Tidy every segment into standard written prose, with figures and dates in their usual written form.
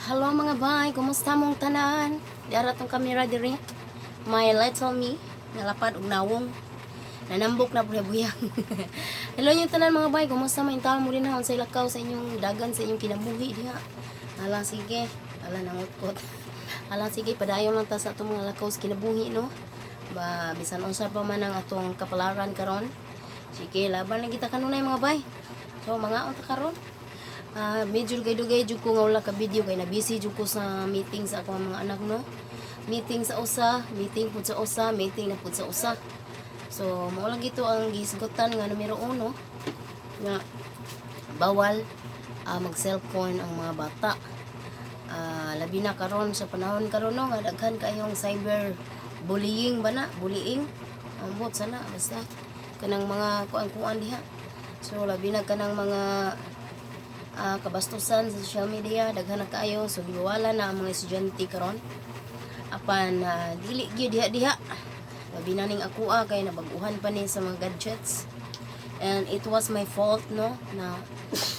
Hello, mga bay, kumusta mong tanan? Dara tong kamera diri. My little me, nalapad og nawong. Nanambok na po buyang. Hello yung tanan, mga bay, kumusta man taon mo rin ha, unsay lakaw sa inyong dagan sa inyong kinabuhi diha. Hala sige, hala nangutkot. Hala sige, padayon lang ta sa atong mga lakaw sa kinabuhi, no. Ba bisan unsa pa man ang atong kapalaran karon. Sige, laban lang kita kanunay, mga bay. So mga unta karon. Ah, medyo dugay-dugay jud ko nga wala ka video kay na busy jud ko sa meeting sa akong mga anak, no. Meeting sa usa, meeting pud sa usa, meeting na pud sa usa. So mao lang gito ang gihisgutan nga numero uno nga bawal mag cellphone ang mga bata. Labi na karon sa panahon karon, no, nga daghan kayong cyber bullying ba na, bullying. Ambot sana basta kanang mga kuan-kuan diha. So labi na kanang mga kabastusan sa social media, daghan na kaayo, so gibawalan na ang mga estudyante karon. Apan dili gyud diha diha, labi na ning akoa kay nabag-uhan pa ni sa mga gadgets, and it was my fault, no, na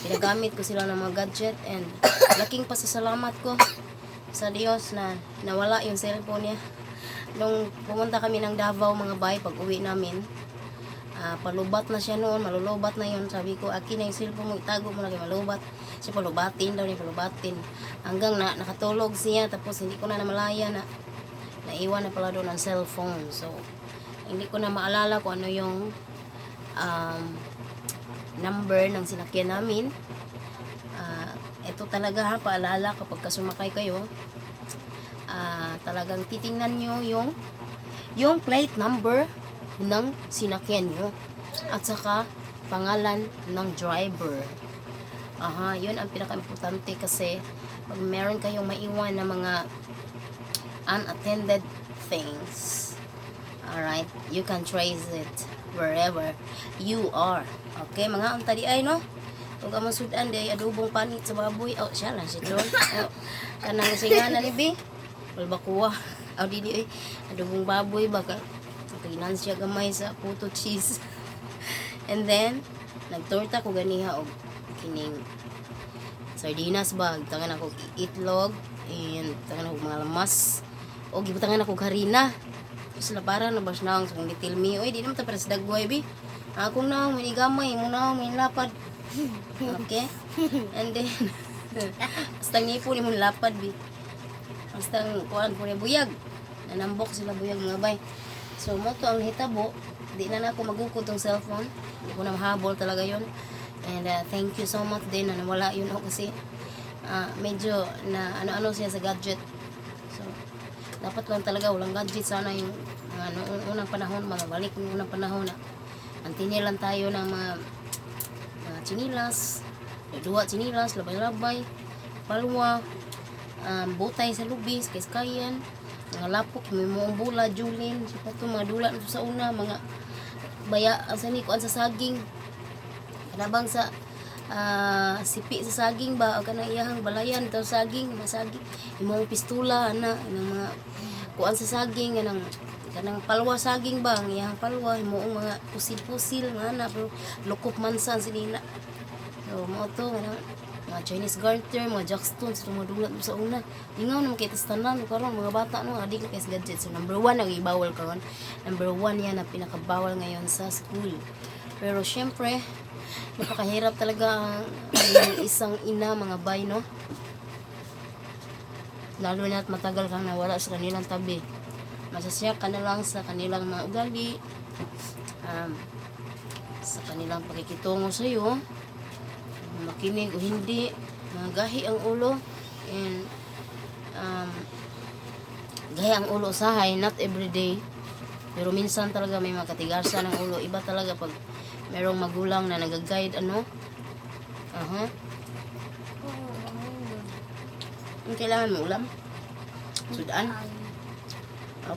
ginagamit ko sila ng mga gadget, and laking pasasalamat ko sa Dios na nawala yung cellphone niya nung pumunta kami ng Davao, mga bay. Pag uwi namin, palubat na siya noon, malulubat na yun. Sabi ko, "Akin na yung cellphone mo, itago mo na kay malubat." Siya, palubatin daw niya, palubatin. Hanggang na, nakatulog siya, tapos hindi ko na namalaya na naiwan na pala doon ang cellphone. So, hindi ko na maalala kung ano yung number ng sinakyan namin. Ito talaga ha, paalala kapag kasumakay kayo, talagang titingnan nyo yung plate number ng sinakyan nyo at saka pangalan ng driver. Aha, yun ang pinaka-importante kasi pag meron kayong maiwan na mga unattended things, alright, you can trace it wherever you are. Okay, mga unta di ay, no? Kung among sudan di ay adobong panit sa baboy. Oh, siya lang si Tron. Oh, kanang singana ni Bi. Balbakuwa. Oh, di di ay. Adobong baboy ba ka? Kainan siya gamay sa puto cheese. And then, nagtorta ko ganiha og kining sardinas ba. Tangan ako itlog and tangan ako mga lamas. O gibutangan ako harina. Tapos para na bas naong sa little me. Oy, di naman ta para sa dagway bi. Akong naong may gamay, mo naong may lapad. Okay? And then, basta ngipo ni mong lapad bi. Basta kuan po ni buyag. Nanambok sila buyag, mga bay. So mo to ang hitabo, di na nako magukod tong cellphone. Hindi ko na mahabol talaga yon. And thank you so much din na nawala yun ako kasi medyo na ano-ano siya sa gadget. So dapat lang talaga walang gadget sana yung mga noong unang panahon, mga balik ng unang panahon na antine lang tayo ng mga chinilas, duwa chinilas, labay-labay, palwa, butay sa lubis, kaskayan, mga lapok, may mga bula, julin, sa to, mga dula na to sa una, mga baya, ang sani kuan sa saging, kanabang sa sipi sa saging ba, o kanang iyahang balayan, ito saging, masaging, imong pistula, ana, inang mga kuan sa saging, kanang kanang palwa saging ba, ang iyahang palwa, imong mga pusil-pusil, nga ana, pero lukop mansan sinina. So, mao to, kanang mga Chinese garter, mga jackstones, itong mga dulat mo sa una. Ingaw naman kay tas tanan, karon mga bata, no, adik na kay sa gadget. So, number one ang ibawal karon. Number one yan ang pinakabawal ngayon sa school. Pero, syempre, napakahirap talaga ang isang ina, mga bay, no? Lalo na at matagal kang nawala sa kanilang tabi. Masasya ka na lang sa kanilang mga ugali, sa kanilang pakikitungo sa iyo, makinig o hindi, mga gahi ang ulo, and gahi ang ulo usahay, not every day. Pero minsan talaga may mga katigasan ng ulo. Iba talaga pag merong magulang na nag-guide, ano? Aha. Ang kailangan mo ulam? Sudan?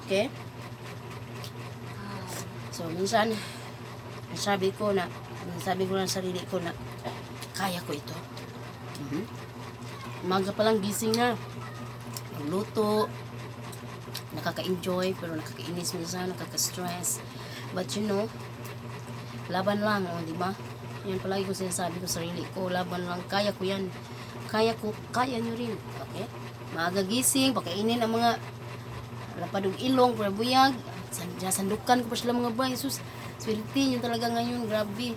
Okay. So, minsan, sabi ko na sa sarili ko na, kaya ko ito. Umaga pa lang gising na. Magluto, nakaka-enjoy, pero nakakainis minsan, nakaka-stress. But laban lang, oh, di ba? Yan palagi ko sinasabi ko sa sarili ko, laban lang, kaya ko yan. Kaya ko, kaya nyo rin. Okay? Maaga gising, pakainin ang mga lapad og ilong, pura buyag. Sandukan ko pa sila, mga bay. Sus, swerte nyo talaga ngayon, grabe.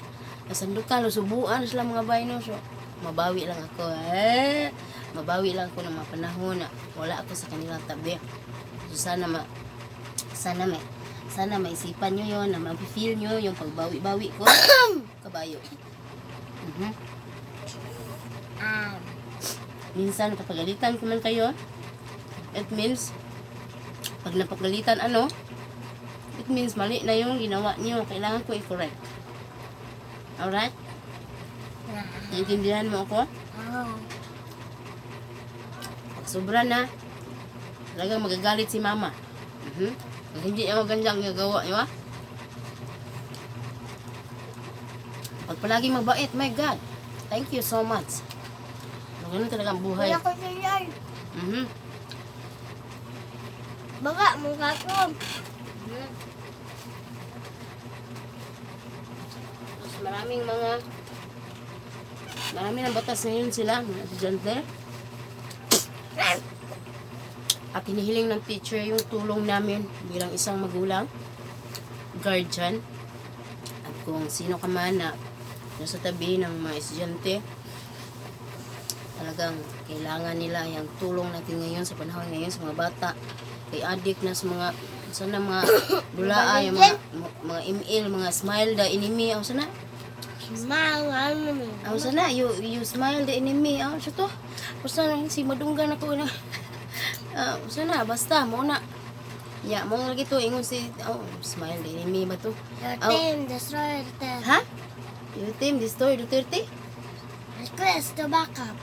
Nasandukan, subuan sila, mga bay, no? So, mabawi lang ako. Eh, mabawi lang ako ng mga panahon na wala ako sa kanilang tabi. So, sana maisipan nyo yon na ma-feel nyo yung pagbawi-bawi ko. Kabayo. Minsan, kapagalitan ko man kayo, it means, pag napagalitan ano, it means mali na yung ginawa niyo. Kailangan ko i-correct. Alright? Naintindihan mo ako? Oh. Pag sobra na, talagang magagalit si mama. Pag hindi niya maganda ang gagawa, di ba? Pag palaging mabait, my God, thank you so much. Ganun talaga ang buhay. Wala ko sila. Baka, mukha ko. Tapos maraming mga marami ng batas ngayon sila, mga estudyante. At hinihiling ng teacher yung tulong namin bilang isang magulang, guardian, at kung sino ka man na nasa tabi ng mga estudyante, talagang kailangan nila yung tulong natin ngayon sa panahon ngayon sa mga bata. Kay addict na sa mga sana mga dulaa, yung mga ML, mga smile the enemy, ang sana. Smile, ano. Ang sana, you smile the enemy, ang siya to. Basta si madunggan na to na. Ah, sana basta mo na. Ya, mo lagi to ingon si, oh, smile the enemy ba to? Your Oh. team destroyed the Ha? Your team destroy Duterte? Request to backup.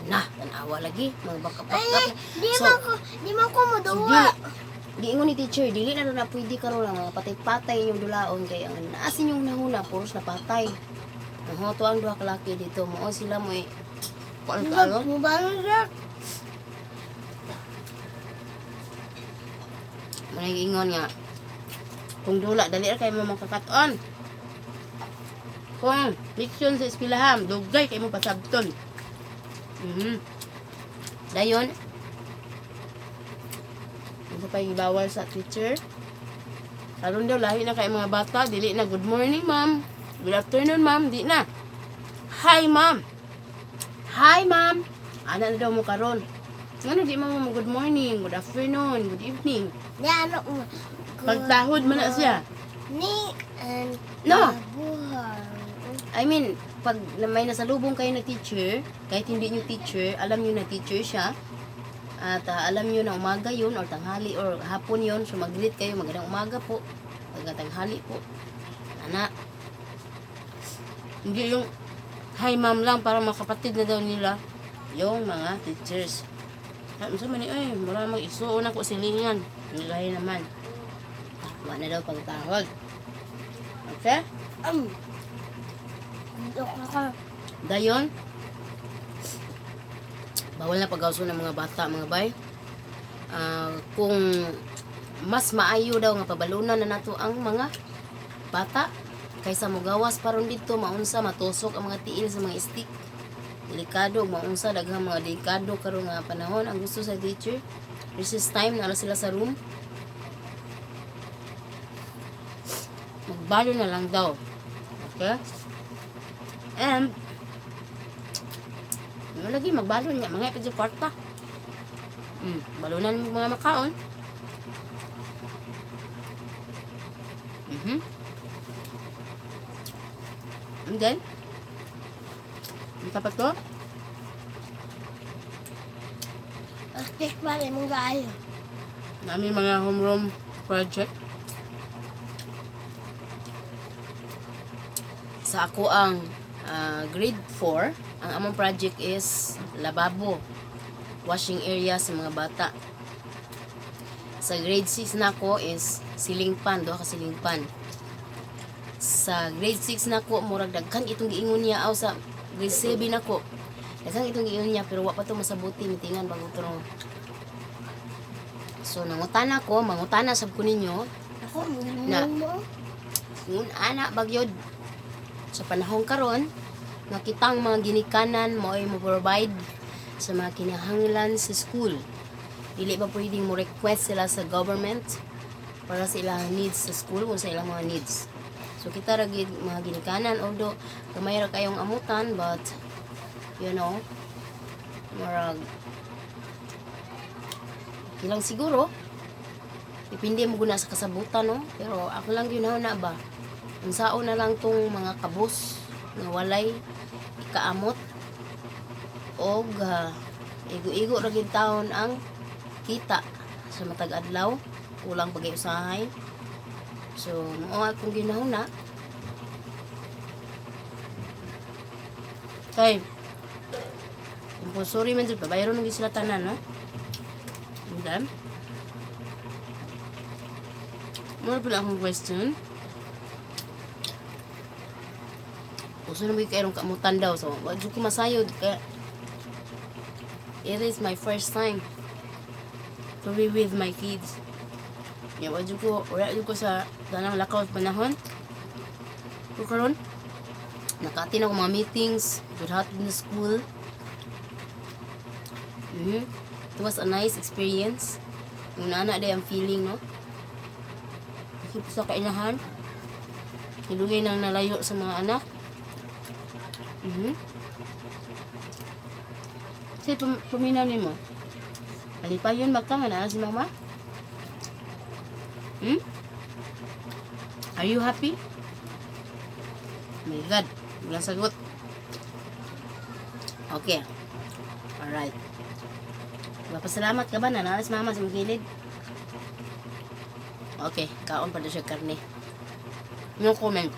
Na, tanawa lagi, mga baka Ay, di So, man ko, di man ko moduwa. Di, giingon ni teacher, dili na na pwede karon ang mga patay-patay inyong dulaon kay ang naasin yung nahuna puros na patay. Ang hoto ang duha ka laki dito mo sila mo eh. Kuan ka ano? Mubalot. Mo na giingon nga kung dula dali ra kay mo makakaton. Kung leksyon sa eskwelahan, dugay kay mo pasabton. Dayon, ano pa yung bawal sa teacher? Karon daw lahi na kay mga bata, dili na good morning ma'am, good afternoon ma'am, di na. Hi ma'am. Hi ma'am. Ana na daw mo karon. Ngano di mo mo good morning, good afternoon, good evening? Di ano mo. Pagtahod man na siya. Ni and No. mabuhay. I mean, pag may nasalubong kayo na teacher, kahit hindi nyo teacher, alam nyo na teacher siya. At alam nyo na umaga yun, or tanghali, or hapon yun. So, mag-greet kayo, magandang umaga po. Magandang tanghali po. Ana. Hindi yung hi ma'am lang para makapatid na daw nila yung mga teachers. Ah, unsa man ni ay, mura mag isuon ako silingan. Nilahi naman. Wa na daw pagtahod. Okay? Dok ako. Dayon, bawal na pagawso ng mga bata, mga bay. Ah, kung mas maayo daw nga pabalunan na nato ang mga bata kaysa mogawas paron didto maunsa matusok ang mga tiil sa mga stick. Delikado ug maunsa daghang mga delikado karon nga panahon. Ang gusto sa teacher, recess time na sila sa room, magbalo na lang daw. Okay? And ano lagi magbalon niya mga ipid sa kwarta. Balunan mo mga makaon. And then, ang tapat ko, Astik pa rin mong gaayo. namin mga homeroom project. Sa ako ang grade 4, ang among project is lababo, washing area sa mga bata. Sa grade 6 na ako is siling pan, duha ka siling pan. Sa grade 6 na ako, murag daghan itong giingon niya aw sa grade 7 na ako. Daghan itong giingon niya pero wa pa to masabuti mitingan bago turong. So nangutana ko, mangutana sab ko ninyo, Ako, Na. mo. ngun ana bagyod sa panahon karon nga kitang mga ginikanan mao'y mo provide Sa mga kinahanglan sa school. Dili ba pwedeng mo request sila sa government para sa ilang needs sa school kung sa ilang mga needs? So kita ra gid mga ginikanan, although gamay ra kayong amutan, but murag ilang siguro depende mo guna sa kasabutan, no? Pero ako lang gyud na ba, unsao na lang tong mga kabus nga walay ikaamot og igo-igo ra gid taon ang kita sa matag adlaw, kulang pagay usahay. So mao akong ginahuna kay compulsory man jud, pabayron gyud sila tanan, no? Okay. Mura pala akong question. Uso na ba kayong kaamutan daw? So, wag jud ko masayod. Kaya, it is my first time to be with my kids. Ya, wag jud ko, wala jud ko sa tanang lakaw panahon. So, karon, naka-attend ako mga meetings, good hot in the school. It was a nice experience. Yung nana day ang feeling, no? Kasi sa kainahan, nilugay nang nalayo sa mga anak. Kasi paminaw nimo. Malipayon ba ka nga naa si mama? Hmm? Are you happy? Oh my God, walang sagot. Okay. Alright. Mapasalamat ka ba na naa si mama sa imong gilid? Okay, kaon pa daw siya karne. No comment.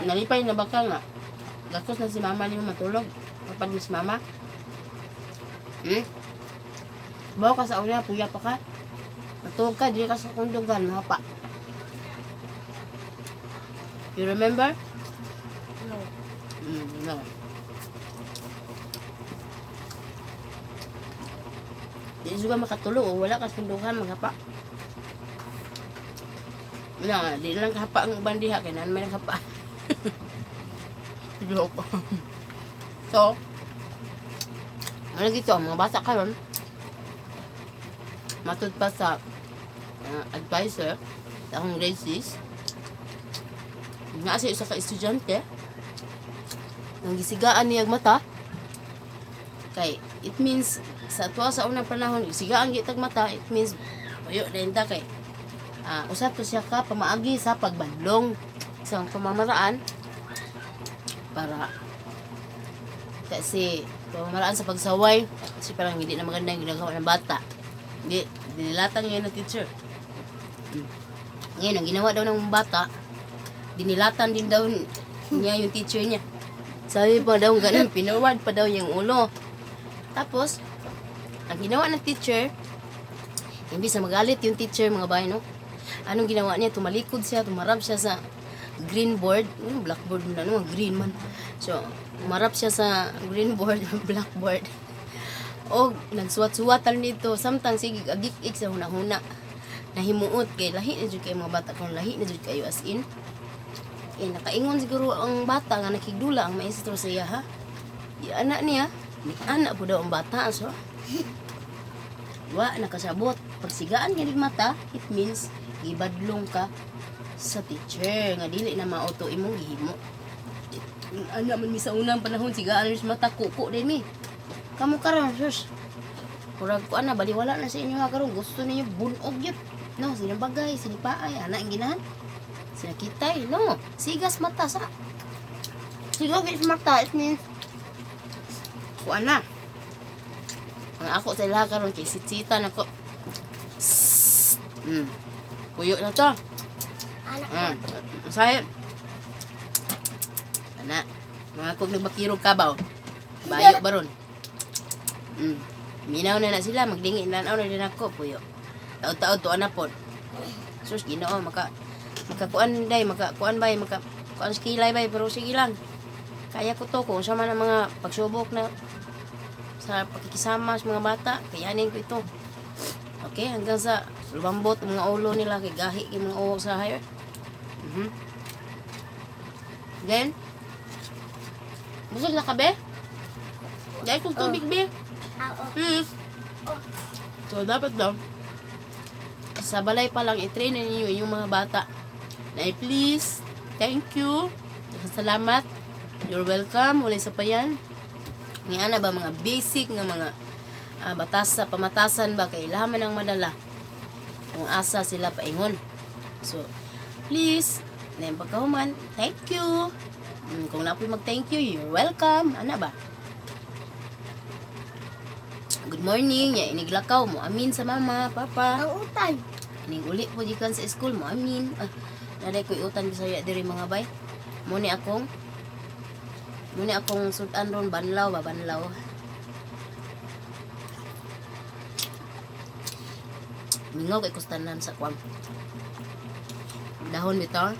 Nalipay na ba ka nga gakos na si mama nimo matulog? Kapag ni si mama? Bawa ka sa una, puya pa ka. Matulog ka, di ka sa kundugan, mga pa. You remember? No. No. Di juga makatulog o wala ka sa kundugan, mga pa. Na, di lang kahapa ang uban diha kay naan may nakapa. Joke. So, ano gito, ang mga bata karon matud pa sa advisor sa akong grade 6 nga sa isa ka estudyante nang gisigaan niya ang mata, kay it means sa tuwa sa unang panahon gisigaan gyud tag mata, it means puyo na ta kay usab to siya ka pamaagi sa pagbadlong, isang pamamaraan para kasi pamamaraan sa pagsaway, kasi parang hindi na maganda yung ginagawa ng bata. Hindi dinilatan ngayon ng teacher. Ngayon ang ginawa daw ng bata, dinilatan din daw niya yung teacher niya. Sabi pa daw ganun, pinuwad pa daw yung ulo. Tapos ang ginawa ng teacher, imbis na magalit yung teacher, mga bay, no, anong ginawa niya? Tumalikod siya, tumarap siya sa green board, ano, blackboard na, ano, green man. So umarap siya sa green board, blackboard, o nagsuwat-suwatan dito samtang sige agik-ik sa hunahuna, nahimuot kay lahi na jud kay mga bata kung lahi na jud kayo, as in eh, nakaingon siguro ang bata nga nakigdula ang maestro sa iya, ha. Di anak niya ni anak po daw ang bata. So wa nakasabot, pagsigaan nga mata, it means gibadlong ka sa teacher nga dili na mauto imong gihimo. Anak man mi sa unang panahon, sigaan sa mata, kuko din mi. Kamo karon, sus, murag kuan na, baliwala na sa inyo ha. Karon gusto ninyo bunog yun, no? Sinabagay sinipaay ana ang ginahan sinakitay, no? Sigas mata sa sigas mata, it means kuan na. Ang ako sa ilaha karon kay sitsita na ko. Puyo na to. Anak. Say. Ana, mga kog nagbakirog kabaw. Bayo baron. Minaw na na sila, magdingi na na din ako puyo. Taod-taod to ana pod. Sus, Ginoo, maka makakuan day, makakuan bay, maka kuan sa kilay bay, pero sige lang. Kaya ko to kung sa man ang mga pagsubok na sa pakikisama sa mga bata, kayanin ko ito. Okay, hanggang sa lumambot ang mga ulo nila kay gahi kay mga ulo sa higher. Then, Busog na ka, be? Dahil kong tubig, be. Ah, oh. Please. So, dapat daw, sa balay pa lang, i-train na ninyo yung mga bata na i-please, thank you, salamat, you're welcome, wala sa pa yan. Nga na ba, mga basic nga mga batasa, pamatasan ba, kailangan ang madala kung asa sila paingon. So, please, na yung pagkahuman, thank you. Kung napoy mag-thank you, you're welcome. Ana ba? Good morning, ya iniglakaw mo amin sa mama, papa. Ang utan. Ining uli po gikan sa school mo amin. Ah, naday ko'y utan Bisaya diri, mga bay. Mo ni akong sudan ron, banlaw ba, banlaw. Mingaw kay kustanan sa kwam. Dahon bitaw.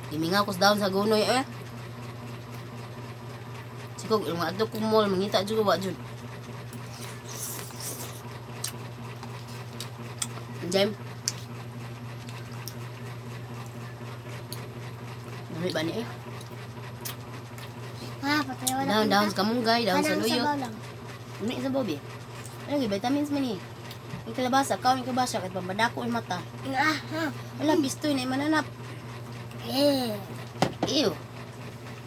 Gimingaw ko sa dahon sa gunoy eh. Sikog ilong adto ko mall mangita jud ko wa jud. Jem. Dami ba ni eh? Ha, patay wala. Dahon, dahon sa kamunggay, dahon sa Kanang luyot. sabaw lang. Ano isa Bobby? Ano gyud vitamins man ni? Yung kalabasa, kaon yung kalabasa kahit pamadako yung mata. Ah, ha. Wala, pistoy na mananap. Eh. Ew.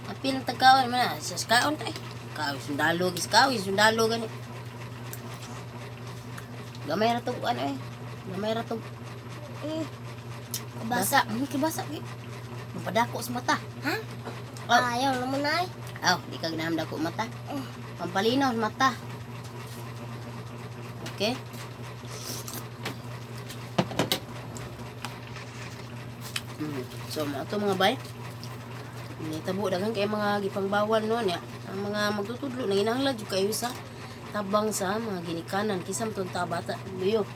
Apil ang tagkaon man na. Sa kaon tay. Kaon sundalo, gis kaon sundalo gani. Gamay ra tog ano eh. Gamay ra tog Basa. basa. Kibasa gi. Mapadako sa mata. Ha? Oh. Ayaw naman ay. Aw, di ka ginaham dako mata. Pampalinaw sa mata. Okay? So, mga to mga bay. Nitabo daghan kay mga gipangbawal no niya. Ang mga magtutudlo nanginahanglan jud kayo sa tabang sa mga ginikanan kinsa man tong bata luyo.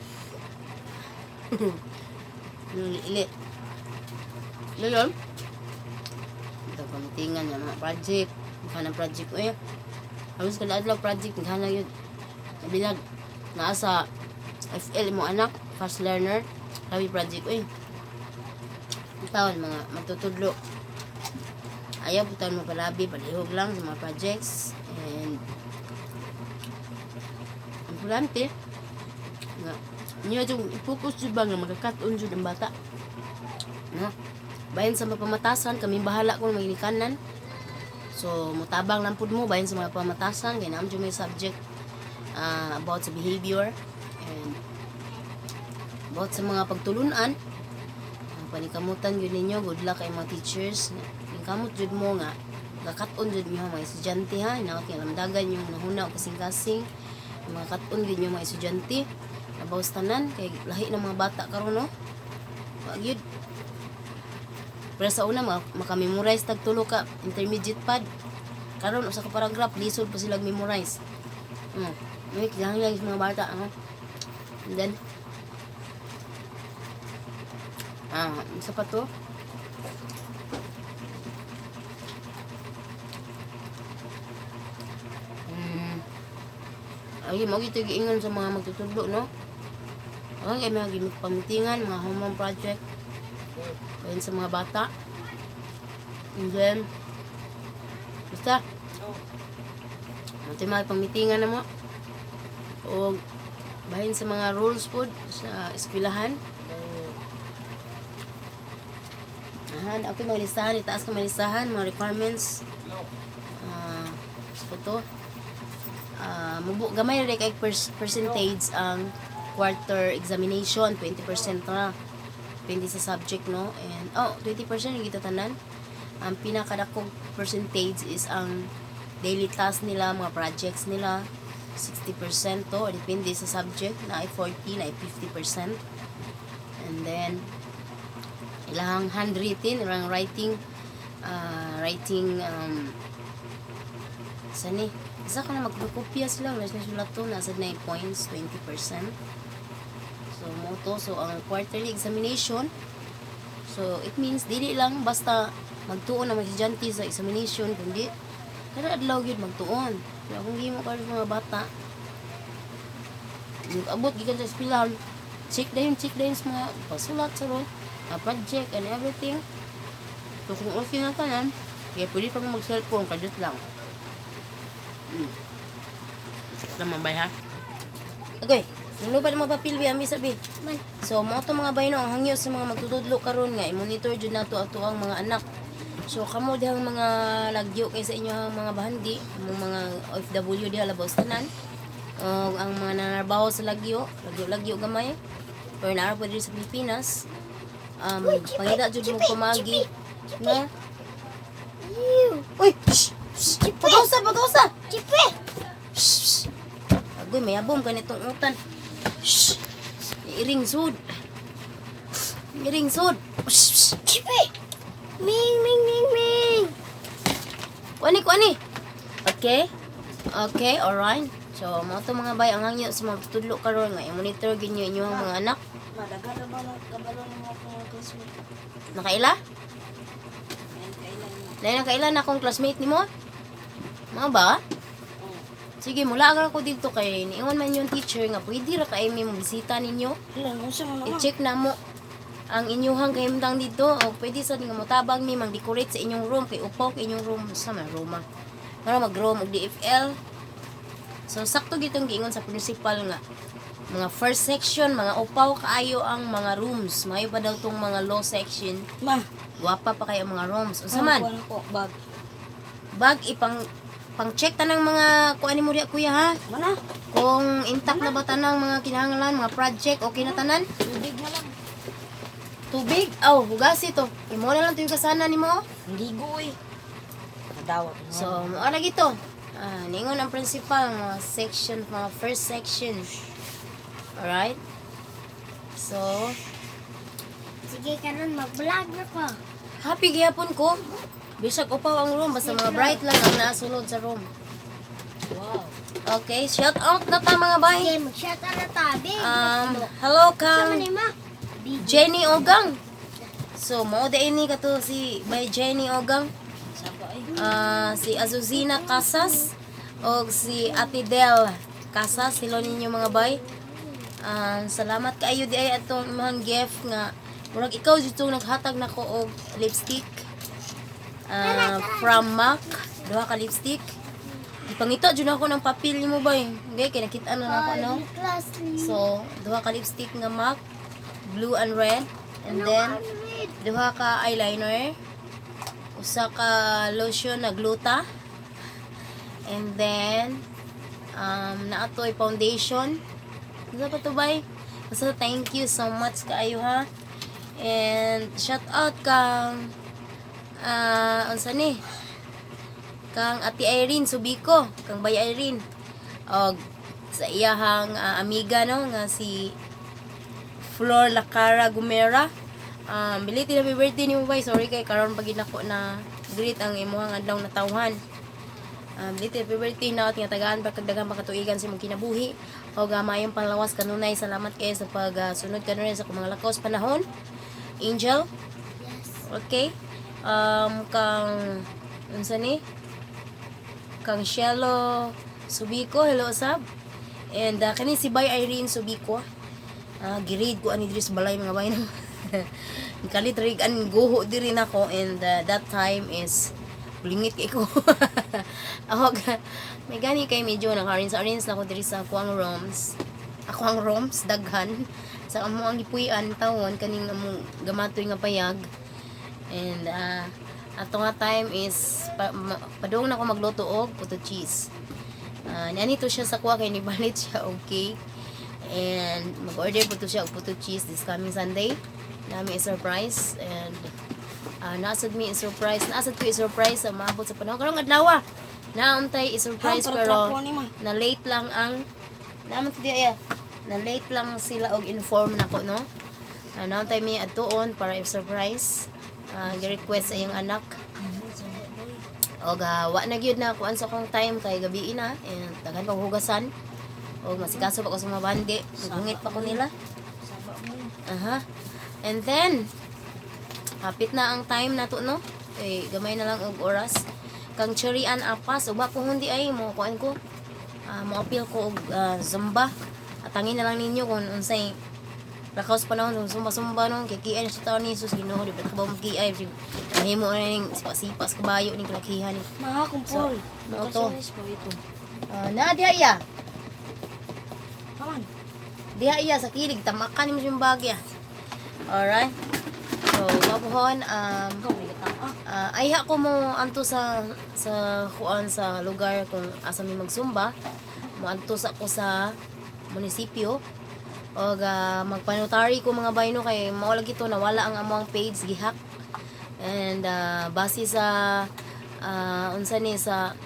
Ili. Luyo. Ito pamitingan niya mga project. Kanang project ko eh. Halos kada adlaw project naghanap yun. Bilag naa sa FL mo anak, fast learner, labi project ko eh. Taon mga magtutudlo. Ayaw po taon mapalabi, palihog lang sa mga projects and importante nga niyo yung i-focus jud ba nga magkakat-on jud ang bata. No? Bahin sa mapamatasan, kami bahala kung maginikanan. So, mutabang lang pud mo bahin sa mga pamatasan kay naam jud may subject about sa behavior and about sa mga pagtulunan. Ang panikamutan gyud ninyo, good luck kay mga teachers. Ningkamot jud mo nga gakat-on jud niyo mga estudyante ha, na kay lamdagan yung nahuna og kasing-kasing. Mga kat-on gyud niyo mga estudyante. Labaw sa tanan kay lahi ng mga bata karon no. Wa gyud. Pero sa una, makamemorize tag tulo ka intermediate pad. Karon usa ka paragraph lisod pa sila memorize. May kinahanglan sa mga bata ano. And then isa pa to. Ay, mo gito giingon sa mga magtutudlo, no? Ang kay mga gimik pamitingan, mga homework project. Ayun sa mga bata. And then, basta, ito yung mga pamitingan na mo. O, bahin sa mga rules po sa eskwelahan. Ahan, ako yung mga listahan, itaas ko mga listahan, mga requirements. So to. Mubo, gamay rin kay percentage ang quarter examination, 20% na. Depende sa subject, no? And, oh, 20% yung kita tanan. Ang pinakadakong percentage is ang daily task nila, mga projects nila, 60% to, depende sa subject, na ay 40, na ay 50%. And then, ilang handwritten, ilang writing, writing, sani, isa ka na magkopya sila, wala sila sulat to, nasa na yung points, 20%. So, mo to, so ang quarterly examination, so it means, dili lang basta magtuon ang mga estudyante sa examination, kundi, kada adlaw gyud magtuon. So, akong gihimo karon sa mga bata, yung abot gikan sa eskwelahan, check dayon sa mga pasulat sa ron, mga project and everything. So, kung okay na tanan, Kaya pwede pa mo mag-cellphone, kadot lang. Tama ba ha? Okay, nung pa mga papel bi ami sabi. Man. So mo to, mga bayno, ang hangyo sa mga magtutudlo karon nga i-monitor jud nato ato ang mga anak. So kamo dihang mga lagyo kay sa inyo ang mga bahandi, among mga OFW diha labaw sa tanan. Og ang mga nanarbaho sa lagyo, lagyo-lagyo gamay. Pero naa po diri sa Pilipinas. Pangita jud mo pamagi na Ew. Uy! Shh! Shh! Pagausa, pagausa! Chipe. Shh! Agoy, may abom ganitong utan. Shh! Iring sud. Iring sud. Shh! Shh! Chipe. Ming ming ming ming. Kuani, kuani. Okay? Okay, alright. So, mo to, mga bay, ang hangyo sa mga tudlo karon nga i-monitor gyud niyo inyong mga anak. Madagan na ba kabalo ng mga mga classmate? Nakaila? Ngayon kailan na. Dahil nakaila na akong classmate nimo? Mao ba? Oo. Sige, mula agad ako dito kay niingon man yung teacher nga pwede ra kay mi mo bisita ninyo. Ilan mo siya mga I-check na mo ang inyuhang kahimtang dito o pwede sa nga motabang mi mang-decorate sa inyong room kay upaw kay inyong room sa may room ah. Para mag-room og DFL. So sakto gitong giingon sa principal nga mga first section, mga upaw kaayo ang mga rooms. Maayo pa daw tong mga law section. Ma, Gwapa pa kayo ang mga rooms. Unsa man? Kuan ko bag. Bag ipang pang check tanang mga kuan nimo diha, kuya, ha. Mana? Kung intact na ba tanang mga kinahanglan, mga project, okay na tanan? Tubig na lang. Tubig? Aw, hugasi to. Imo na lang tuyo kasana nimo. Ligo eh. Nadawat mo. So, mo lagi to. Ah, ningon ang principal mga section, mga first section. Alright? So, Sige karon mag-vlog na ko. Happy gihapon ko. Bisag upaw ang room, basta mga bright lang ang nasunod sa room. Wow. Okay, shout out na ta, mga bay. Sige, mag-shout out na ta. Big. Hello Sama kang ni ma. Jenny Ogang. So, mao da ini kato si by Jenny Ogang. Saba eh. Ah, si Azuzina Casas o si Ate Del Casas, hello ninyo, mga bay. Ah, salamat kaayo di ay atong imong gift nga murag ikaw dito naghatag nako og lipstick. Ah, from MAC, duha ka lipstick. Ipangita jud ako ng papel nimo, bay. Okay, kay nakita na nako, no. Class. So, duha ka lipstick nga MAC, blue and red. And then duha ka eyeliner, usa ka lotion na gluta, and then naatoy foundation. Ano pa to, bay? Basta thank you so much kaayo ha. And shout out kang unsa ni? Kang Ate Irene Subico, kang Bay Irene. Og sa iyahang amiga, no, nga si Flor Lacara Gumera. Belated happy birthday nimo, bay. Sorry kay karon pag nako na greet ang imuhang adlaw na tawhan. Belated happy birthday na at nga tagaan pa kag daghang pakatuigan sa imong kinabuhi. Og maayong panglawas kanunay. Salamat kaayo sa pagsunod kanunay sa akong mga lakos panahon. Angel, Yes. okay? Kang unsa ni? Kang Shelo Subico, hello sab. And kani si Bay Irene Subico. Ah, giread ko ani diri sa balay, mga bay, no. Kalit rig an guho diri nako and that time is bulingit kay ko. Ako may gani kay medyo naka-arrange na ko diri sa ako ang rooms. Ako ang rooms daghan sa amo ang gipuy-an tawon kaning among gamatoy nga payag. And ato nga time is padung na ko magluto og puto cheese. Niani to siya sa kuha kay nibalit siya og cake. And mag-order po to siya og puto cheese this coming Sunday. Nami surprise and nasad mi surprise, nasad ko i-surprise sa maabot sa panahon karong adlaw. Nauntay i-surprise Ha, para pero trapo ni ma. na late lang ang naman to di aya. Na late lang sila og inform nako, no. Nauntay mi adtuon para i-surprise. Gi-request sa iyang anak. Og wa na gyud na kuan sa akong time kay gabi na and daghan pang hugasan. Og masikaso pa ko sa mga bandi, maghungit pa ko nila. Saba mo. Aha. And then hapit na ang time nato, no. Eh gamay na lang og oras. Kang Cherry Ann Apas, uba ko hundi ay mo kuan ko. Ah, mo appeal ko og Zumba. Atangin na lang ninyo kung unsay Lakaw sa panahon sumba-sumba no kay kiay sa taon ni Jesus Ginoo, di ba ka ba kiay mahimo na ning sipa-sipa sa kabayo ning kalakihan ni. Mga kumpol. Mao to. Kasi ito. Na diha iya. Kaman. Diha iya sa kilig tamakan nimo siyang bagya. Alright. So, mabuhon Ikaw may gatang ah. Ayha ko mo anto sa kuan sa lugar kung asa mi magsumba. Moadto sa ko sa munisipyo og magpanotary ko, mga bayno, kay mao lagi to nawala ang among page, gihack. And base sa unsa ni sa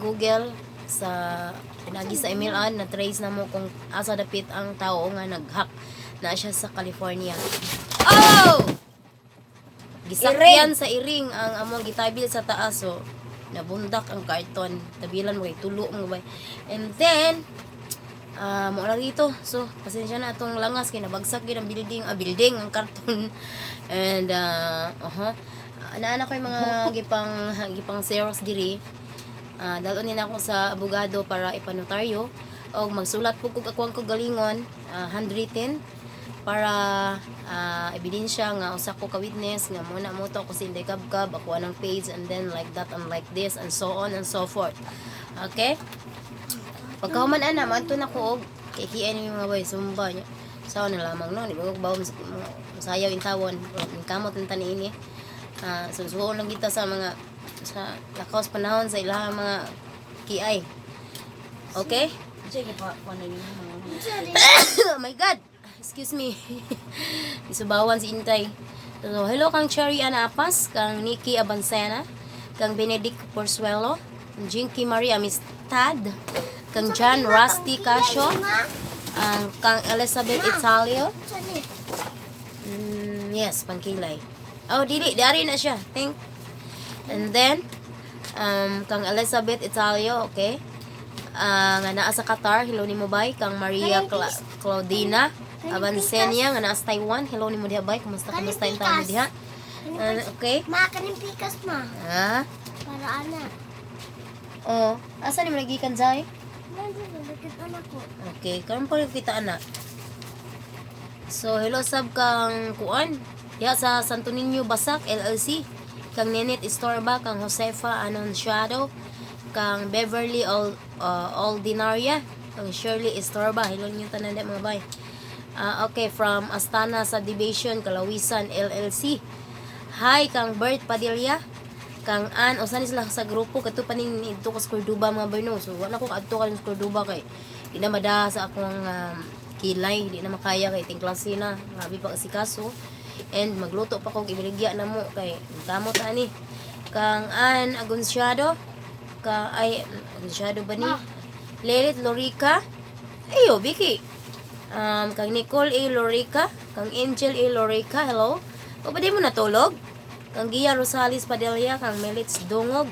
Google, sa pinagi sa email an na trace na mo kung asa dapit ang tao nga nag-hack, na siya sa California. Oh! Gisakyan sa iring ang among gitabil sa taas, so nabundak ang karton. Tabilan mo kay tulo mo bay. And then mo lang dito. So pasensya na atong langas kay nabagsak gyud ang building, building ang karton. And Naa ko yung mga gipang gipang xerox diri. Dalon ni nako sa abogado para ipanotaryo og magsulat po kog akuang kagalingon, handwritten, para ebidensya nga usa ko ka witness nga mo na mo to ako si Inday Kabkab, ako anang page, and then like that and like this and so on and so forth. Okay? Pagkahuman ana, maadto na ko og kay kian ni mga boy sumba niya. Sao na lamang no, di ba ko bawo masayaw in tawon, kamot ng taniini. Susuon lang kita sa mga sa lakaw sa panahon sa ilahang mga kiay. Okay? Sige pa pa na yun mga ano. Oh my God! Excuse me. Isubawan si Intay. So, hello kang Cherry Anapas, kang Nikki Abansena, kang Benedict Porsuelo, Jinky Marie Amistad, kang John Rusty Casio, ang kang Elizabeth Italio. Yes, pangkilay. Oh, dili, dari na siya. Think. And then, kang Elizabeth Italio, okay? Nga naa sa Qatar, hello nimo bay. Kang Maria Claudina Abansenia, nga naa sa Taiwan, hello nimo diha bay. Kumusta, kumusta yung tao mo diha? Okay? Ma, kaning pikas ma. Ah? Para ana. Oh, asa nimo nagikan zay? Nandito likod anak ko. Okay, karon pa rin kita ana. So, hello sab kang kuan. Diha sa Santo Niño Basak LLC. Kang Nenet Estorba, kang Josefa Anonciado, kang Beverly Aldinaria, kang Shirley Estorba. Hello niyo tanan di mga bay. Okay, from Astana Subdivision, Kalawisan LLC. Hi kang Bert Padilla, kang Ann, usa ni sila sa grupo kadto pa ning didto ko sa Cordoba, mga bay, no. So wala ko kaadto karon sa Cordoba kay di na mada sa akong kilay, di na makaya kay tingklase na. Grabe pa kasi kaso. And magluto pa ko ibaligya na mo kay kamot ani. Kang Ann Agonsyado, ka ay Agonsyado ba ni? Lelit Lorica. Ayo, Vicky. Kang Nicole A. Lorica, kang Angel A. Lorica, hello. O, ba di mo natulog? Kang Gia Rosales Padilla, kang Melitz Dungog.